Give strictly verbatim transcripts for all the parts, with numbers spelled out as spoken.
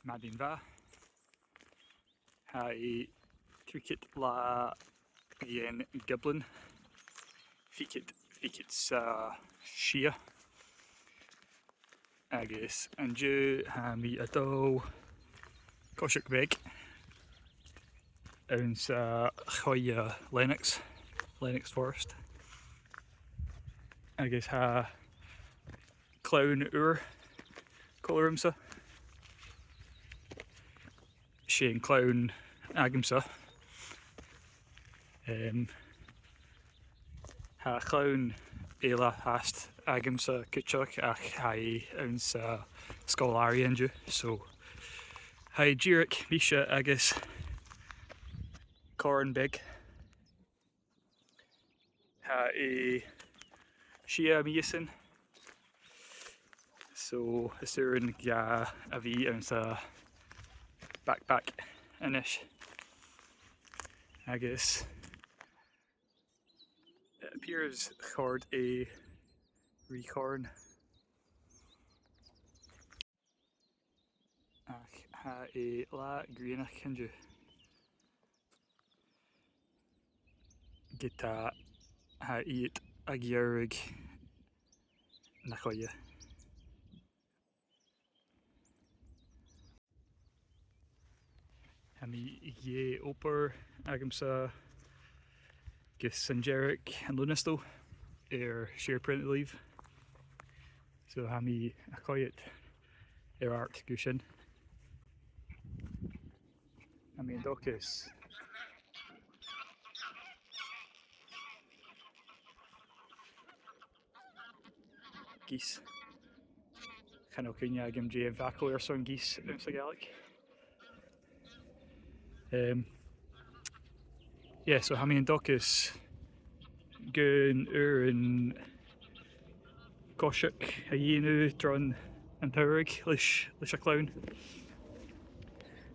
Madainn mhath. Tha e trithead latha dhen Ghiblean, fichead, fichead 's a sia. Agus an-diugh tha mi a' dol coiseachd beag anns a' choille Lennox, Lennox Forest. Agus tha clann ùr còmhla riumsa. 'S e an clann agamsa. Em, tha clann eile fhathast agamsa cuideachd, ach tha e anns a' sgoil-àraich an-diugh, so tha e dìreach mise agus Corn Beag. Tha e sia mìosan. So, is urrainn dha a bhith anns a' bhackpack a-nis. Agus, eh, it appears chòrd e ri Corn. Ach tha e latha grianach an-diugh. Ged a tha iad a' gearradh na coille. Tha mi a' dol a dh'obair agamsa gus an deireadh an Lùnastail air share parental leave. So tha mi a' coimhead air adhart gu sin. Tha mi an dòchas geese. Chan eil cuimhne agam dè am facal airson geese anns a' Ghàidhlig. Em, yeah, so tha mi an dòchas gun urrainn coiseachd a dhèanamh tron an t-samhradh leis, leis a' chlann.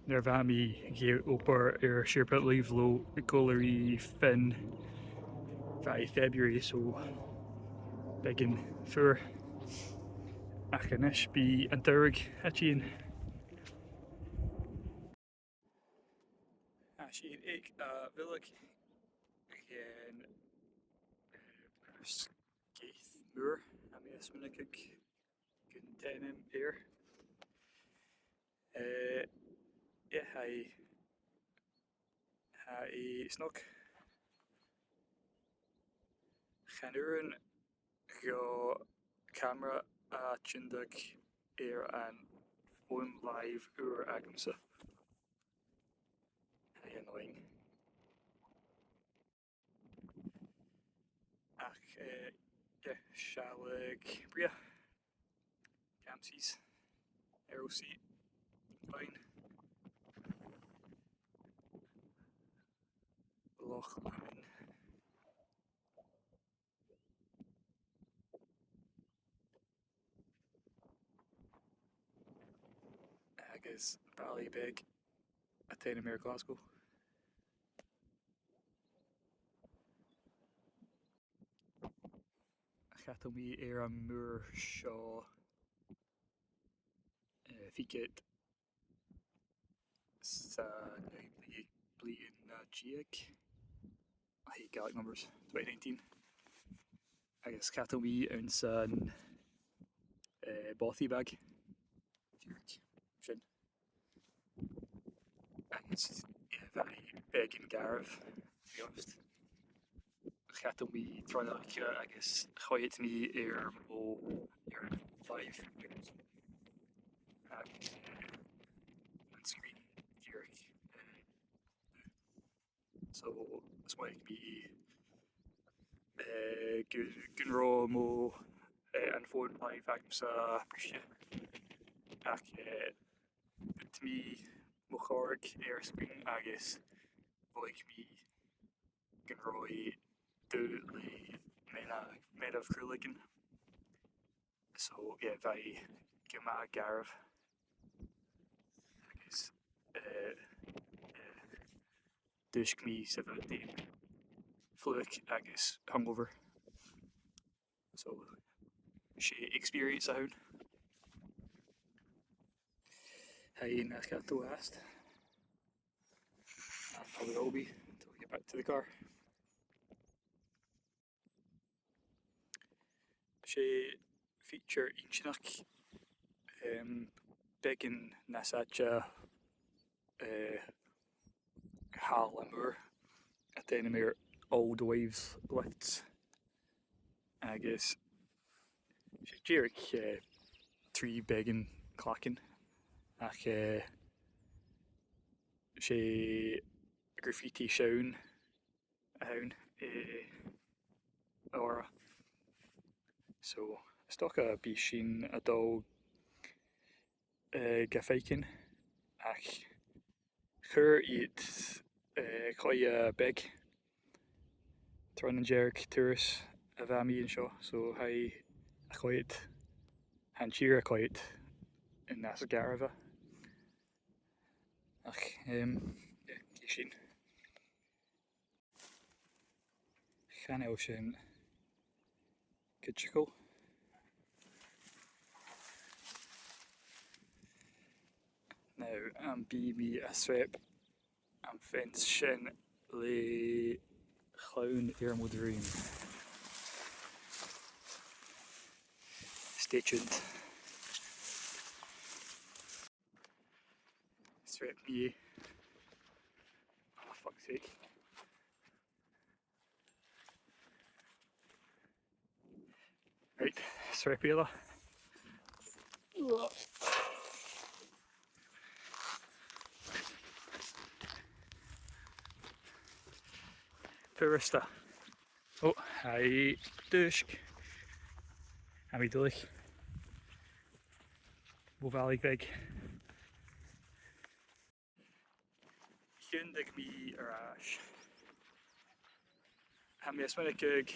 Nuair a bha mi a' dol a dh'obair air share parental leave, bha mi a' dol a dh'obair fad February, so beagan fuar. Ach a-nis bidh an t-samhradh a' tighinn. Tha sinn aig, eh, a' bhealach dhen, eh, sgìth mòr, tha mi a' smaoineachadh gun t-ainm air. Eh, yeah, tha e, tha e snog. Chan urrainn dhomh camara a thionndadh air am fòn-làimhe ùr agamsa. Tha e annoying. Ach, eh, yeah, sealladh brèagha. Campsies. Air Uí Fhinn. Loch Lomond. Agus baile beag a' tighinn air Glaschu. Chaidh mi air a' mhuir seo, eh, fichead 's a naoi bli-, bliadhna deug. I hate Gaelic numbers, twenty nineteen. Agus chaidh mi anns an, eh, bothy bag. Dìreach sin. Agus, yeah, bha e beagan garbh, to be honest. Chaidh mi tron oidhche agus choimhead mi air mo, air five. Agus, eh, an screen dìreach, eh, So, is math gum bi, eh, gu, gun robh mo, eh, an fòn-làimhe agamsa briste. Ach, eh, put mi mo chorrag air a' screen agus mhothaich mi gun robh e dubh le meanbh, meanbh craolaidhean. So, yeah, bha e gu math garbh. Agus, eh, eh, dhùisg mi sa bheathach fliuch agus hungover. So, 's e experience a th' ann. Aye, nach eil thu fhathast. Probably will be until we get back to the car. 'S e feature inntinneach, em, beagan nas fhaide, eh, thall an muir, a dh'ainmich iad Old Wives' Lifts. Agus 's e dìreach, eh, trì beagan clachan, ach, eh, 's e graffiti seann a th' ann, eh, orra. So, 's dòcha gum bi sinn a' dol, eh, ga faicinn, ach chuir iad, eh, coille beag tron an deireadh turas a bha mi an seo, so tha e a' coimhead, tha an tìr a' coimhead nas garbha. Ach, em, yeah, chì sinn. Chan eil sin cuideachd. Now, am bi mi a' sreap am fence sin le chlann air mo dhruim? Stay tuned. Sreap mi. Oh, fuck's sake. Right, sreap eile. Furasta. Oh, aye, dùisg. Tha mi duilich. Mo bhalaich bheag. Thionndaidh mi air ais. Tha mi a' smaoineachadh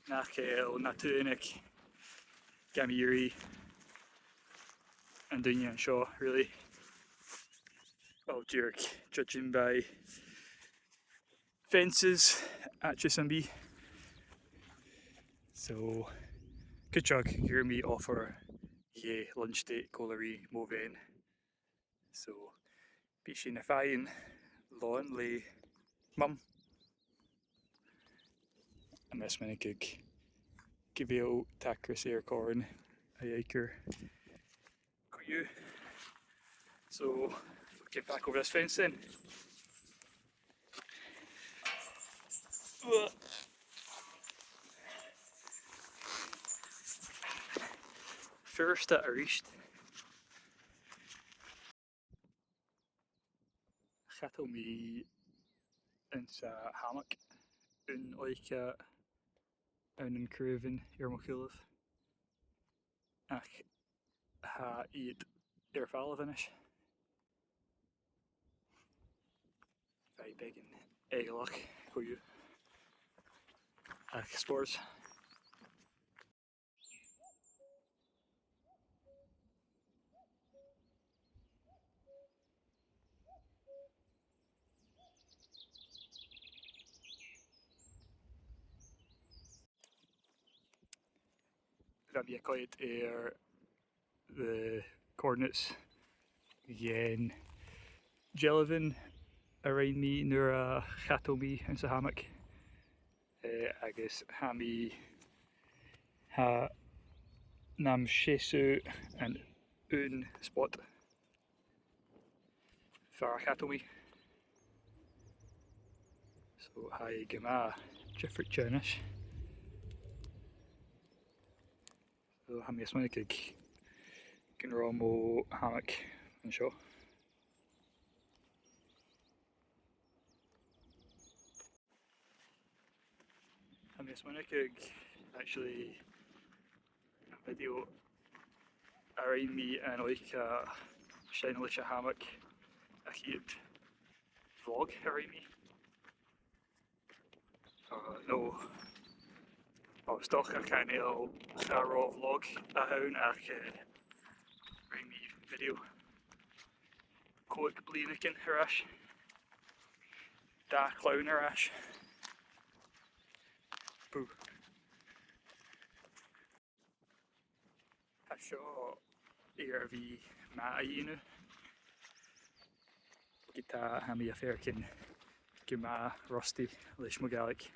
nach eil na tuathanaich gam iarraidh an duine an seo, really. Well, dìreach, judging by fences, actually, sam bith. So, cuideachd, gheibh mi offer, yeah, lunch date còmhla ri mo bhean. So, bidh sinn a' faighinn lòn le Mum. Agus tha mi a' smaoineachadh gu bheil Tacras Air Corn a dh'aithghearr co-dhiù. So, get back over this fence then. Furasta a-rithist. Chadal mi anns a' hammock aon oidhche ann an craobhan air mo chùlaibh. Ach tha iad air falbh a-nis. Bha e beagan eagalach co-dhiù. Ach spòrs. Bha mi a' coimhead air the coordinates dhen dealbhan a rinn mi nuair a chadal mi anns a' hammock. Eh, agus tha mi, tha nam seasamh an aon spot far an chadal mi. So, tha e gu math diofraichte a-nis. So, tha mi a' smaoineachadh gun robh mo hammock an seo. Tha mi a' smaoineachadh, actually, a' video a rinn mi an oidhche, uh, sin leis a' hammock, a' chiad vlog a rinn mi. Uh, no. Oh, 's dòcha gun robh, cha robh vlog a th' ann ach, eh, rinn mi video còig bliadhnaichean air ais. Dà chlann air ais. Boo. Tha seo air a bhith math a dhèanamh. Ged a tha mi a' faireachdainn gu math rusty leis mo Ghàidhlig.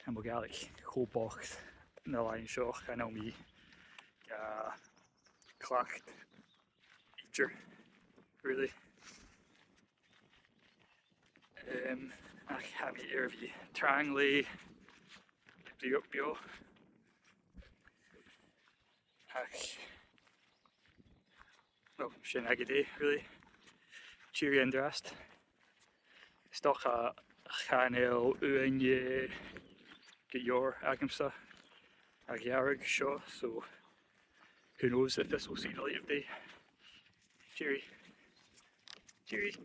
Tha mo Ghàidhlig cho bochd na làithean seo, chan eil mi ga chleachdadh idir, really. Um, ach tha mi air a bhith trang le bliadhna beò. Ach, well, sin agad e, really. Tìoraidh an-dràsta. 'S dòcha chan eil ùine gu leòr agamsa a ghearradh seo, so who knows if this will see the light of day. Tìoraidh. Tìoraidh.